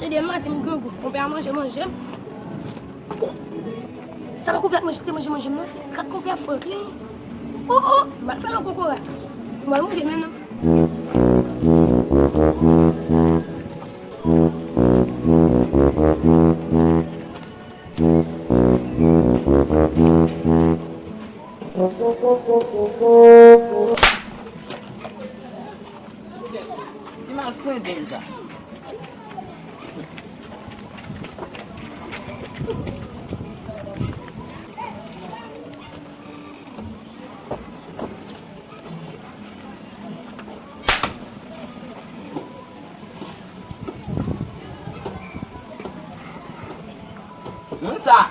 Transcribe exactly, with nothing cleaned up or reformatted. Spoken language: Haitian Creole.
Se de maten, m grangou. Konpè a manje, manje. Oh! Sa pa konpè a manje, te manje, manje m nan. Gad konpè a Franklin. Oh, oh! M al fè l yon kokorat. M al mouri menm nan. Ki malfrendenn sa? Moun sa,